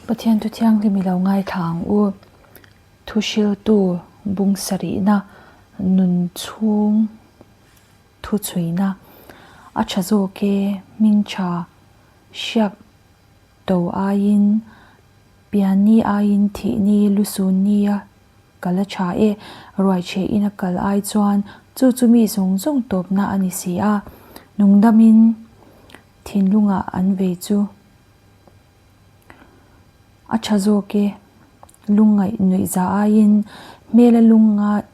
Pathian thu thianghlim i lo ngaithla ang u. Thuhriltu bung sarihna nun chhung thu chhuina a tha zawk e hming tha hriak to aiin pianni aiin thihni lusunni a kal a tha e, ruaichhe in a kal ai chuan chu chu mi zawng zawng tawpna a ni si a, nungdamin thinlungah an vei chu a tha zawk e, lungngaih nuih za aiin hmela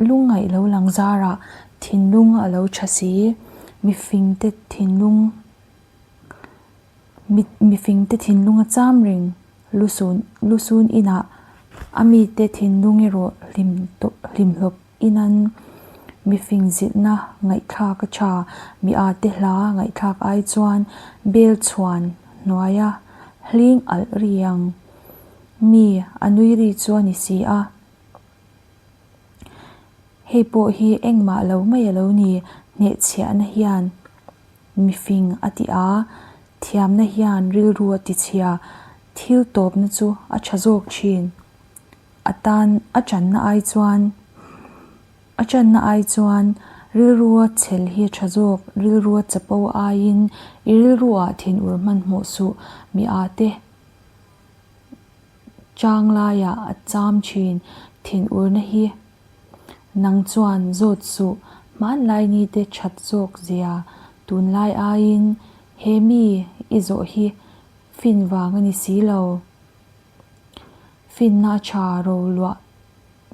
lungngaih lo lang zarah thinlung a lo tha si, mifingte thinlung. Mifingte thinlung a cham reng lusun lusun inah a mite thinlung erawh hlim hlimhlawp inan mifing zilhna ngaihthlak a tha. Mi ate hla ngaihthlak ai chuan bel chhuan hnuaia hling alh ri ang mi a nui ri chu a ni si a. Hei pawh hi engmah lo mai a lo ni hnehchhiahna hian. Mifing a ti a, thiamna hian rilru a ti chhia, thil tawpna chu a tha zawk thin. A tan a channa ai chuan a channa ai chuan rilrua chhel hi a tha zawk, rilrua chapo aiin i rilruah thinur hmanhmawh suh, mi a te chang laiah a cham thin, thinurna hi. Nang chuan zawt suh, hmanlai nite that zawk zia tunlai aiin he mi i zawh hi fin vang a ni si lo. Finna a tha ro luah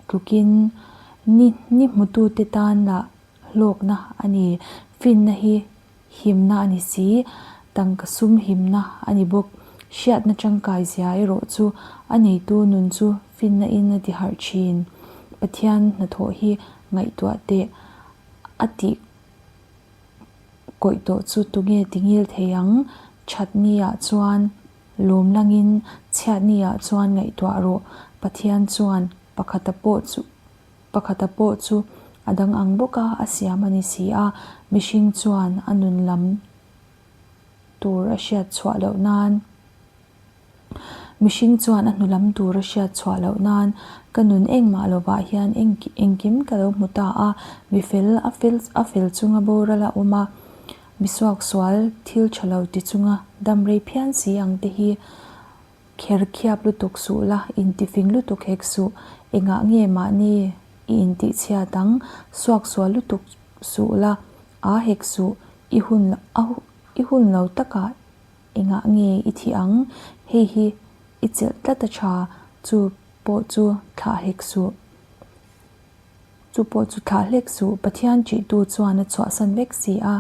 tlukin ni ni hmutute tan lah hlawkna a ni. Finna hi Himna a ni si, tangka sum himna a ni bawk. Hriatna tangkai zia erawh chu a neitu nun chu finna in a ti harh thin. Pathian hnathawh hi ngaihtuah teh a tih kawih tawh chu tunge ti ngil thei ang? That ni ah chuan lawm langin chhiat ni ah chuan ngaihtuah rawh. Pathian chuan pakhata pawh chu. Pakhata pawh chu a dang ang bawka a siam a ni si a, mihring chuan a nun lam tur a hriat chhuah loh nan, mihring chuan a hnu lam tur a hriat chhuah loh nan ka nun engmah lovah hian engkim ka lo hmu ta a, mi fel a fel a fel chunga boral a awm a, mi suaksual thil tha lo ti chunga dam rei phian si ang te hi. Kher khiap lutuk suh la, intifing lutuk hek suh. Engah nge mahni i intihchhiat ang? Suak sual lutuk suh la, aa hek suh. I hun i hun lo takah engah nge i thih ang? Hei hi i chelh tlat a tha, chu pawh chu thlah hek suh. Chu pawh chu thlah hlek suh, Pathian ṭihtu chuan a chhuahsan vek si a.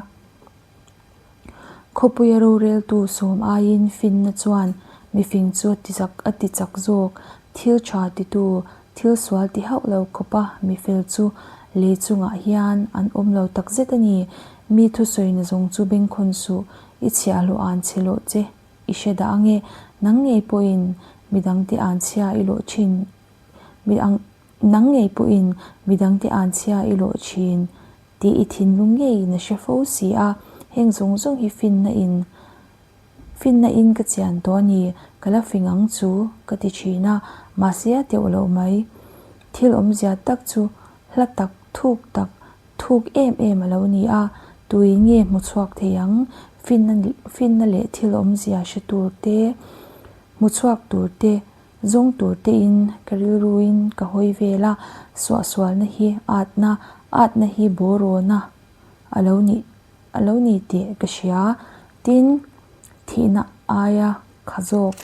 Khawpuia roreltu sawm aiin finna chuan mifing chu a ti a ti chak zawk. Thil tha titu, thil sual ti hauh lo khawpa mifel chu lei chungah hian an awm lo takzet a ni. Mi thusawina zawng chu bengkhawn suh, i chhiahhlawh an chhe lawh che i hre dah ange. Nang ngei pawhin midangte an chhia i lawh thin midang nang ngei pawhin midangte an chhia i lawh thin. Tih i thinlung ngeiin a hre fo si a, heng zawng zawng hi finna in finna in ka chian tawh a ni, ka la fing ang chu ka ti thin a, mahse a teuh loh mai. Thil awmzia tak chu hla tak, thuk tak, thuk em em a lo ni a, tuin nge hmu chhuak thei ang, finna finna leh thil awmzia hre tur te, hmu chhuak tur te, Zawng tur tein ka rilruin ka hawi vel a, suahsualna hi atna, atna hi bawrawna a lo nih a lo ni tih ka hria. Tin, thihna aia kha zawk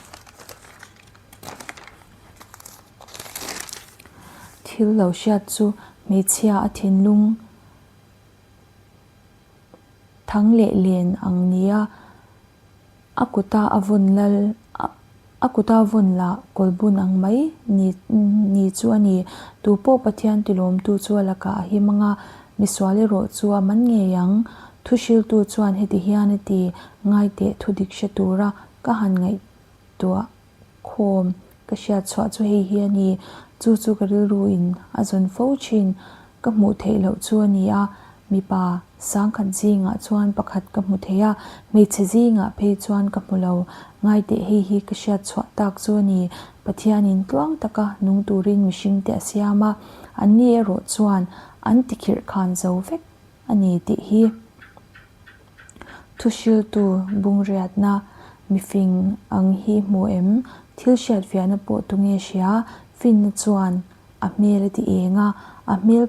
thil lo hriat chu hmeichhia a thinlung thang leh len ang nia. A kuta a vawn lal a kuta vawn lah kawlbun ang mai ni ni chu a ni. Tu pawh Pathian tilawmtu chu a lakah a him ang a, misual erawh chu a man ngei ang. Thuhriltu chuan heti hian a ti, Ngaiteh thu dik hre tura ka han ngaihtuah khawm ka hriat chhuah chu hei hi a ni. Chu chu ka rilruin a zawn fo thin. Ka hmuh theih loh chu a ni a. Mipa sangkhat zingah chuan pakhat ka hmu thei a, hmeichhe zingah phei chuan ka hmu lo. Ngaiteh hei hi ka hriat chhuah tak chu a ni. Pathianin tluang taka nung turin mihringte a siam a, anni erawh chuan an tikhirh khan zo vek a ni tih hi. Thuhriltu bungriatna mifing ang hi hmu em? Thil hriatfiahna pawh tunge hria? Finna chuan a hmel a ti eng a, a hmel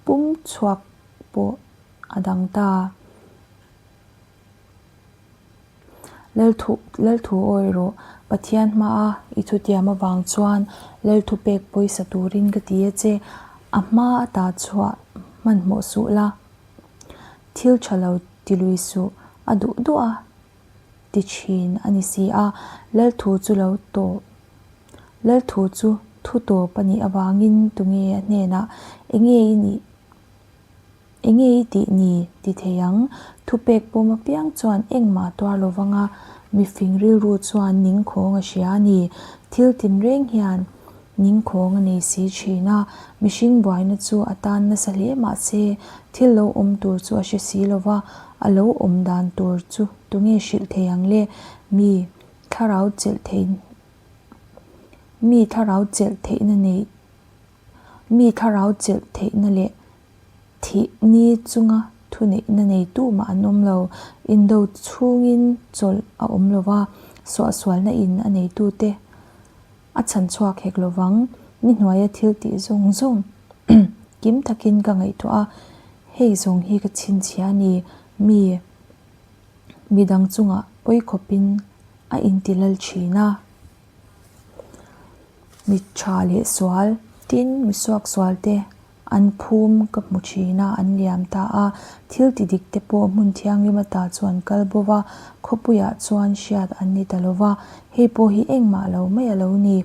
pum chhuak pawh a dang ta. Lalthu Lalthu awi rawh, Pathian hmaa i thutiam avang chuan Lalthu pek pawisa turin ka ti a che, a hma ata chhuah hmanhmawh suh la, thil tha lo ti lui suh, a duh duh a ti thin a ni si a, Lalthu chu lo tawh Lalthu chu thu tawp a nih avangin tunge a hnenah enge i nih? Enge i tih ni? ti thei ang. Thupek pawm apiang chuan engmah tuar lo vang a, mifing rilru chuan ningkhawng a hria a ni. Thil tinreng hian ningkhawng a nei si thin a, mihring buaina chu a tan nasa hle mah se, thil lo awm tur chu a hre si lo va, a lo awm dan tur chu tunge hrilh thei ang le? Mi thlarau chelh thei mi thlarau chelh theihna nei Mi thlarau chelh theihna leh thih ni chunga thuneihna nei tumah an awm lo. Indo chhungin chawlh a awm lo va, suahsualna in a neitute a chhan chhuak hek lo vang. Ni hnuaia thil tih zawng zawng kim takin ka ngaihtuah a, hei zawng hi ka chhinchhia a ni. Mi midang chungah pawi khawpin a intilal thin a. Mi tha leh sual tin mi suak sual te an phum ka hmu thin a an liam ta a thil ti dik te pawh hmun thianghlim ata chu an kal bo va khawpuiah chuan hriat an ni ta lo va hei pawh hi engmah lo mai a lo ni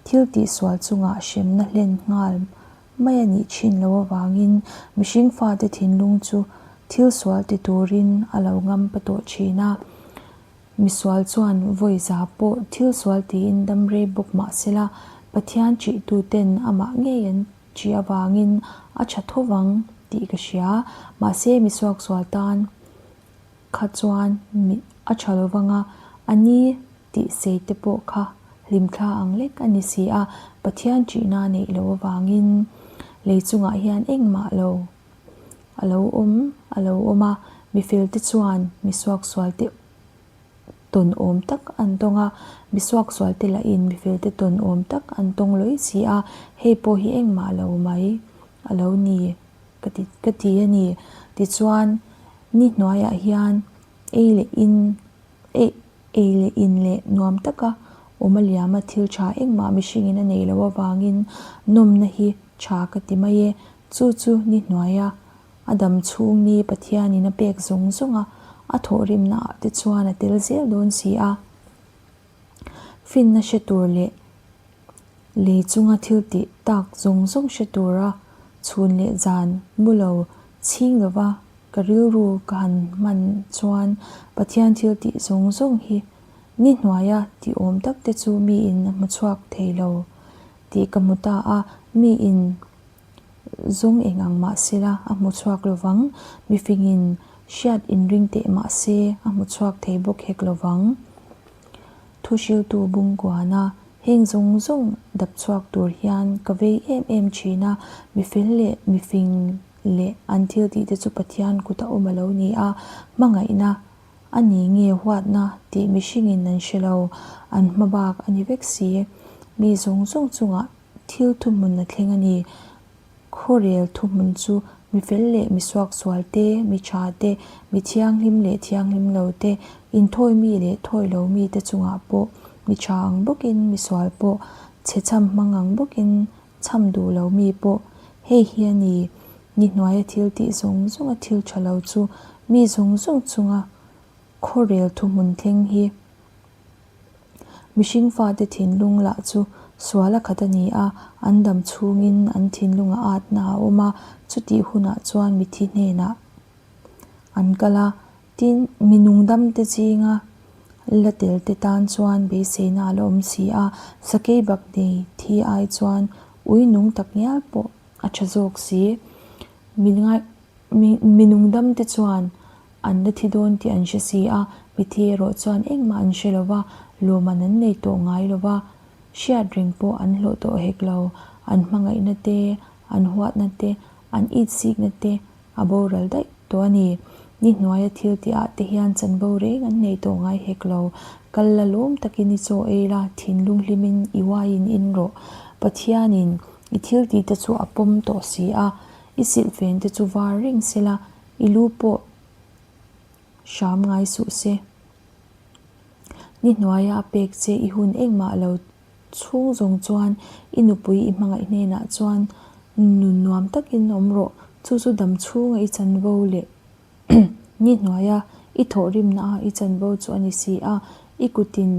thil tih sual chungah hremna hlen nghal mai a nih thin lo avangin mihring fate thinlung chu thil sual ti turin a lo ngam pa tawh thin a. Misual chuan vawi za pawh thil sual tiin dam rei bawk mah sela, Pathian ṭihtuten amah ngei an ṭih avangin a ṭha tho vang tih ka hria. Mahse, misuaksual tan kha chuan a ṭha lo vang a, a ni tih sei te pawh kha hlimthla ang lek a ni si a, Pathian ṭihna neih loh avangin lei chungah hian engmah lo A lo awm, a lo awm a, mifelte chuan mi suaksualte tawn awm tak an tawng a, mi suaksualte lahin mifelte tawn awm tak an tawng lawih si a, hei pawh hi engmah lo mai a lo ni ka ti ka ti a ni. Tichuan, ni hnuaiah hian ei leh in ei ei leh in leh nuam taka awm a liam a, thil tha engmah mihringin a neih loh avangin nawmna hi tha ka ti mai e. Chu chu ni hnuaia a dam chhung ni Pathianin a pek zawng zawng a, a thawhrimna ah te chuan a tel zel dawn si a. Finna hre tur leh lei chunga thil tih tak zawng zawng hre tura chhun leh zan mu lo chhing lova ka rilru ka han hman chuan Pathian thil tih zawng zawng hi ni hnuaia tih awm tak te chu miin a hmu chhuak thei lo tih ka hmu ta a, miin Zawng eng ang mah sela a hmu chhuak lo vang, mifingin hriat inring teh mah se a hmu chhuak thei bawk hek lo vang. Thuhriltu Bungkuana, Heng zawng zawng dap chhuak tur hian ka vei em em thin a, mifel leh mifing leh an thiltih te chu Pathian kut a awm a lo ni a, hmangaihna a ni nge huatna tih mihringin an hre lo, an hma bak a ni vek si. Mi zawng zawng chungah Thil thuhmun a thleng a ni. Khawrel thuhmun chu mi fel leh mi suaksual te, mi tha te, mi thianghlim leh thianghlim lo te, inthawi mi leh thawi lo mi te chungah pawh mi tha ang bawkin mi sual pawh, chhe chham hmang ang bawkin chham duh lo mi pawh. Hei hi a ni, ni hnuaia thil tih zawng zawnga thil tha lo chu mi zawng zawng chunga khawrel thuhmun thleng hi. Mihring fate thinlung lah chu sual a khat a ni a, an dam chhungin an thinlungah atna a awm a, chutih hunah chuan mithi hnenah an kal a. Tin, mi nungdamte zinga la telte tan chuan beiseina a la awm si a, sakei bak nei thi ai chuan ui nung tak ngial pawh a tha zawk si. Min ngai. Mi nungdam te chuan an la thi dawn tih an hre si a, mithi erawh chuan engmah an hre lo va, lawmman an nei tawh ngai lo va, hriat reng pawh an hlawh tawh hek lo. An hmangaihna te, an huatna te, an itsikna te a boral daih tawh a ni. Ni hnuaia thil tihah te hian chanvo reng an nei tawh ngai hek lo. Kal la lawm takin i chaw ei la, thinlung hlimin i uaiin in rawh. Pathianin i thil tihte chu a pawm tawh si a, I silhfen te chu var reng se la, i lu pawh hram ngai suh se. Ni hnuaia a pek che i hun engmah lo chhung zawng chuan i nupui i hmangaih hnenah chuan nun nuam takin awm rawh. Chu chu dam chhunga i chanvo leh ni hnuaia i thawhrimna a i chanvo chu a ni si a, i kutin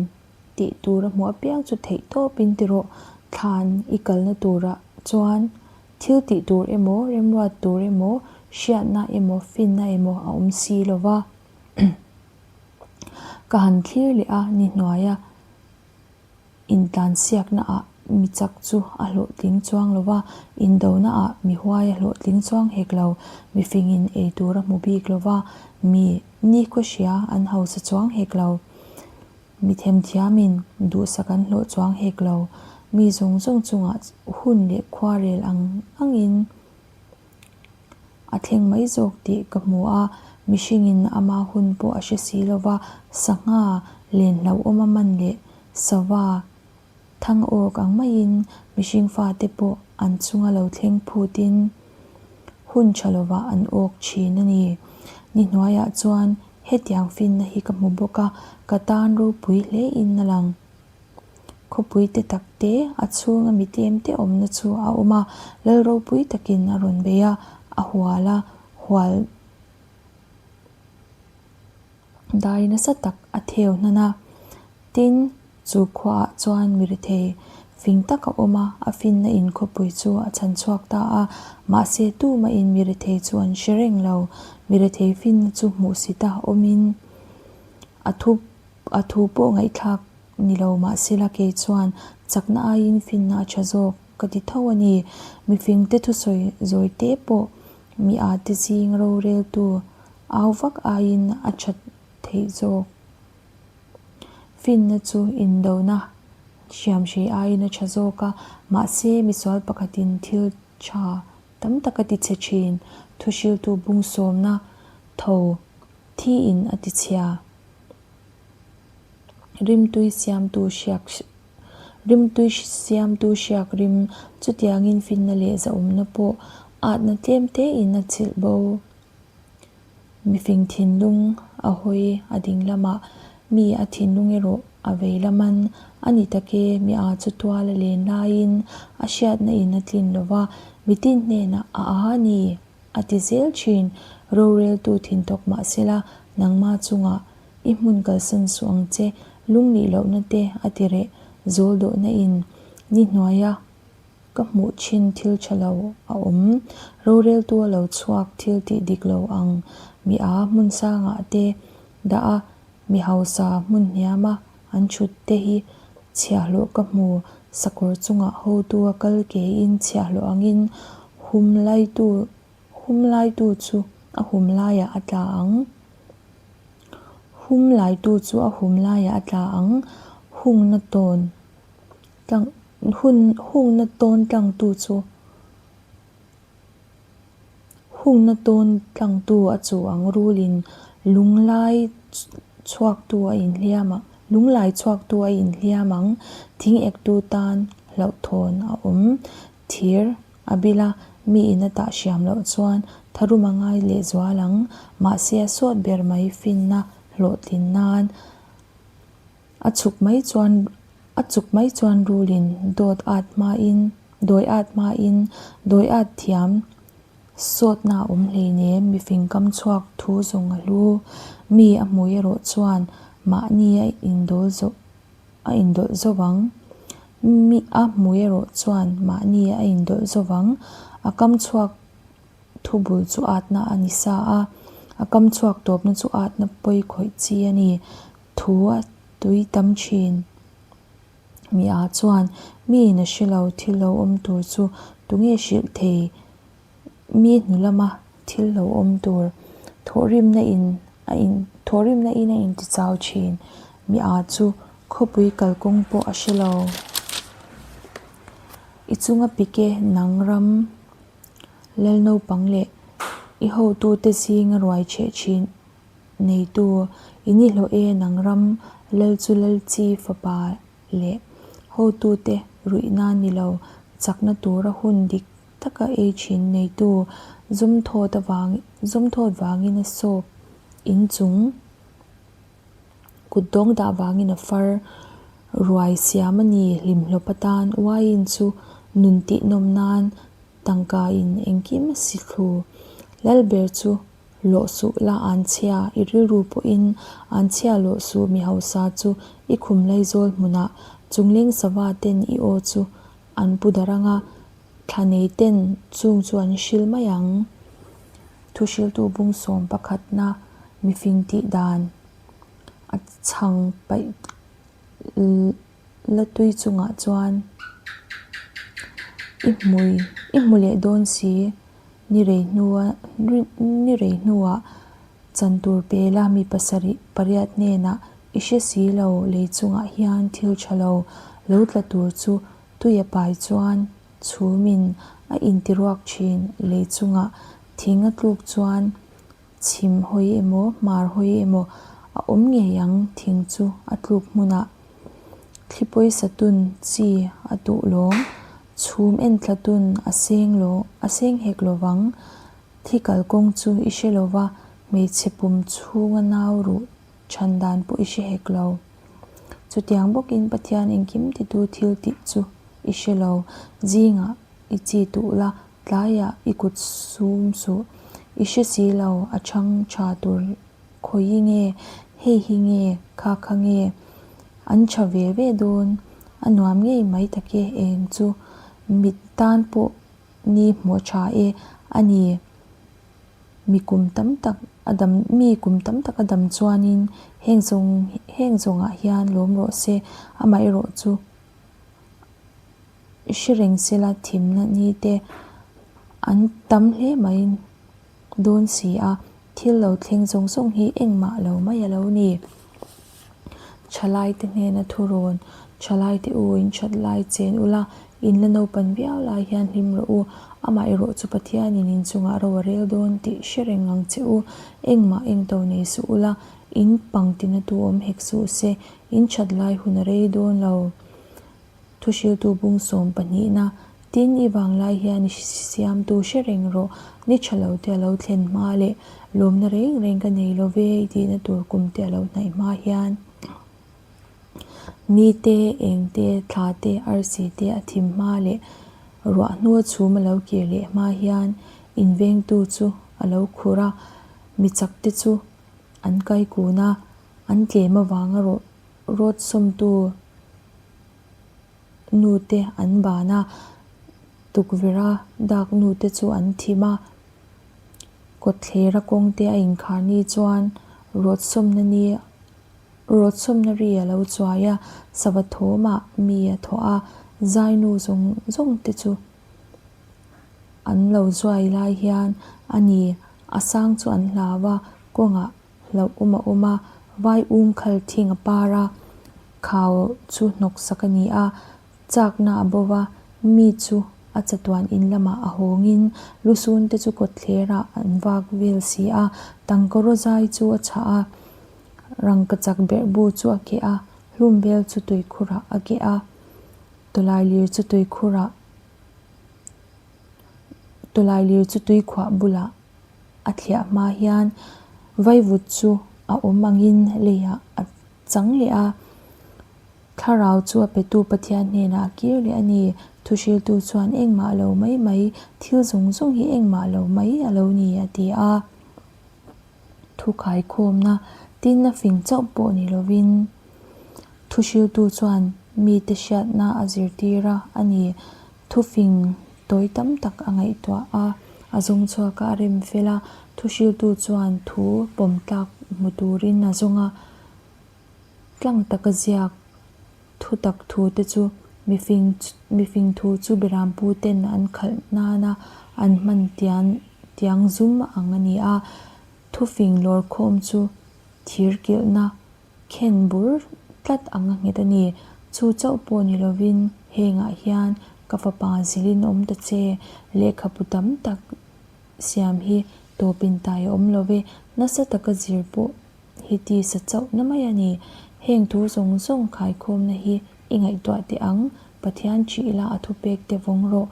tih tur a hmuh apiang chu theih tawpin ti rawh. Thlan i kalna turah chuan Thil tih tur emaw, remruat tur emaw, hriatna emaw, finna emaw a awm si lo va. Ka han thlir leh a, ni hnuaia intlansiakna ah mi chak chu a hlawhtling chuang lo va, indona ah mi huai a hlawhtling chuang hek lo, mi fingin ei tur a hmu bik lo va, mi nikhua hria an hausa chuang hek lo. Mi themthiamin duhsak an hlawh chuang hek lo. Mi zawng zawng chungah hun leh khuarel ang angin a thleng mai zawk tih ka hmu a, mihringin ama hun pawh a hre si lo va, sangha len hlauhawm a man leh sava thang awk ang maiin mihring fate pawh an chunga lo thleng phutin hun tha lovah an awk thin a ni. Ni hnuaiah chuan Hetiang finna hi ka hmu bawk a, ka tan ropui hle in a lang. Khawpui te tak te, a chhunga mi tlem te awmna chu a awm a, lal ropui takin a rawn bei a, a hual a, hual dai nasa tak a theu hnan a. Tin, chu khuaah chuan mi rethei fing tak a awm a, a finna in khawpui chu a chhan chhuak ta a. Mahse, tumahin mi rethei chu an hre reng lo. Mi rethei finna chu hmuhsit a awmin a thu a thu pawh ngaihthlak ni lo mahsela kei chuan chakna aiin finna a tha zawk ka ti tho a ni. Mifingte thusawi zawi te pawh mi ate zing roreltu au vak aiin a tha theih zawk. Finna chu indona hriamhrei aiin a tha zawk a, mahse misual pakhatin thil tha tam tak a tichhe thin. Thuhriltu bungsawmna tho thiin a tichhia. Rimtui siamtu hriak Rimtui siamtu hriak rim chutiangin finna leh zahawmna pawh atna tlem tein a chhilh bo. Mifing thinlung a hawi a ding lamah, mi a thinlung erawh a vei laman a ni tak e, mi a chu tual a len laiin a hriatna in a tlin lo va, mitin hnenah a a a ni, a ti zel thin. Roreltu thin tawk mah sela, nangma chungah i hmun kalsan suh ang che, lungnih lohna te a ti reh, zawl dawhna in ni hnuaia Ka hmuh thin thil tha lo a awm. Roreltu a lo chhuak thil tih dik lo ang. Mi a hmun sangah te dah a, mi hausa hmun hniam a an thut te hi chhiahhlawh ka hmu. Sakawr chungah hotu a kal kein chhiahhlawh angin hum laitu hum laitu chu a hum laiah a tla ang. Hum laitu chu a hum laiah a tla ang. Hungna tawn. Tlang hun hungna tawn tlangtu chu hungna tawn tlangtu a chu ang rulin lunglai chhuaktu a inhliam ang lunglai chhuaktu a inhliam ang thing ektu tan hlauhthawn a awm thir a bil a mi in a tah hriam loh chuan tharum a ngai lehzual ang mahse a sawt ber mai finna hlawhtlin nan A chhuk mai chuan a chuk mai chuan rulin dawt at hmain dawi at hmain dawi at thiam sawtna a awm hleinem mifing kam chhuak thu zawng a hlu. Mi a hmui erawh chuan mahni a indawl zawh a indawlh zo vang. Mi a hmui erawh chuan mahni a indawlh zo vang. A kam chhuak Thu bul chu atna a ni sa a, a kam chhuak tawpna chu atna pawi khawih chi a ni. Thu a tui tam thin. Mi a chuan, Mi in a hre lo, thil lo awm tur chu tunge hrilh thei? Mi hnu lama. thil lo awm tur thawhrimna in a in thawhrimna in a intichau thin. Mi â chu khawpui kalkawng pawh a hre lo. I chunga pike nang ram lal naupang leh i hotute zinga ruai cheh thin neitu i ni hlawh e nang ram lal chu lal chi fapa leh hotute ruih nan ni lo chakna tura hun dik taka ei thin neitu zumthawt avang zumthawt vangin a sawp inchung Kut dawng dah vangin a far ruai siam a ni hlimhlawp atan uaiin chu nun tih nawm nan tangka in engkim a si thlu. Lalber chu lawh suh la an chhia i rilru pawhin an chhia lawh suh mi hausa chu i khum laizawl hmunah chungleng sava ten i aw chu an pu darh anga thla nei ten chung chu an hril mai ang. Thuhriltu bungsawm pakhatna mifing tih dan a chhang paih la tui chungah chuan i hmui i hmu leh dawn si ni rei hnua ni rei hnuah chan tur pe la mi pasarih pariat hnenah i hre si lo lei chungah hian thil tha lo lo tla tur chu tui a pai chuan Chhumin a intiruak thin lei chungah thing a tluk chuan chhim hawi emaw hmar hawi emaw a awm ngei ang thing chu a tluk hmunah thli pawisa tun chi a duh lawng, chhum en thla tun a seng lo a seng hek lo vang, thi kalkawng chu i hre lo va hmeichhe pum chhunga nau ruh chhan dan pawh i hre hek lo. Chutiang bawkin Pathian engkim titu thil tih chu i hre lo. Zingah i chi tuh la, tlaiah i kut sum suh. I hre si lo, a chhang tha tur khawi nge, hei hi nge, kha kha nge. An tha ve ve dawn, a nuam ngei mai tak e eng chu. Mit tan pawh ni hmuh tha e a ni. Mi kum tam tak a dam mi kum tam tak a dam chuanin heng zawng heng zawngah hian lawm rawh se, amaherawh chu hre reng sela thimna ni te an tam hle mai dawn si a, thil lo thleng zawng zawng hi engmah lo mai a lo ni. Thalaite hnena thurawn, Thalaite u in that lai chen ula, in la naupan viau lai hian hlim rawh u, amah erawh chu Pathianin in chungah ro a rel dawn tih hre reng ang che u, engmah engto nei suh ula, in pangtina tu awm hek suh se, in that lai hun a rei dawn lo. Thuhriltu bungsawm pahnihna, Tin, i vanglai hian i siamtu hre reng rawh, ni tha lo te a lo thlen hma leh lawmna reng reng ka nei lo ve i tihna tur kum te a lo hnaih hma hian ni te, eng te, thla te, arsi te a thim hma leh ruah hnua chhum a lo kir leh hma hian invengtu chu a lo khur a, mi chak te chu an kai kun a, an tlem avanga rawh rawt sawmtu. Nu te an ban a, tukverh a dak nu te chu an thim a, kawtthlera kawng te a inkhar ni chuan rawt sawmna ni rawt sawmna ri a lo chuai a, sava thawmah mi a thawh a, zai nu zawng zawng te chu an lo zuai lai hian a ni a sang chu an hlau a, kawngah Hlauh awm a awm a, vai um khal thing a par a, khau chu hnawk sak a ni a, chakna a bo va, mi chu a chatuan in lamah a hawngin lusun te chu kawtthler ah an vak vel si a, tangkaraw zai chu a chhah a, rangkachak berhbu chu a keh a, hlum vel chu tuikhur ah a keh a, tawlailir chu tuikhur ah tawlailir chu tuikhuah bulah. A thliah hma hian vaivut chu a awm angin leiah a chang leh a, thlarau chu a petu Pathian hnenah a kir leh a ni. Thuhriltu chuan engmah lo mai mai, thil zawng zawng hi engmah lo mai a lo ni a ti a. Thu khaikhawmna tin a fing chauh pawh ni lovin thuhriltu chuan mite hriatna a zirtir a a ni. Thufing tawi tam tak a ngaihtuah a, a zawng chhuak a, a rem fel a, thuhriltu chuan thu pawm tlak hmu turin a zawng a, tlang taka ziak thu tak thu te chu mifing mifing thu chu Berampu ten an khalh nana an hman tian. tiang zum ang a ni a, thufing lawr khawm chu thir kilhna khen bur tlat ang a nghet a ni. Chu chauh pawh ni lovin hengah hian ka fapa zilhin awm ta che, lehkhabu tam tak siam hi tawpin tai a awm lo ve, nasa taka zir pawh hi tisa chauhna mai a ni. Heng thu zawng zawng khaikhawmna hi i ngaihtuah teh ang, Pathian ṭih ila a thupek te vawng rawh.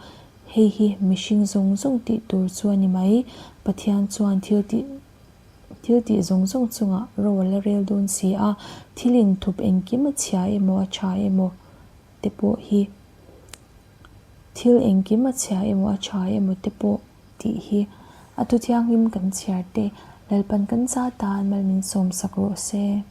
Hei hi mihring zawng zawng tih tur chu a ni mai. Pathian chuan thil tih thil tih zawng zawng chungah ro a la rel dawn si a, thil inthup engkim a chhia emaw a tha emaw te pawh hi thil engkim a chhia emaw a tha emaw te pawh tih hi a thu thianghlim kan chhiar te Lalpan kan za tan mal min sawmsak rawh se.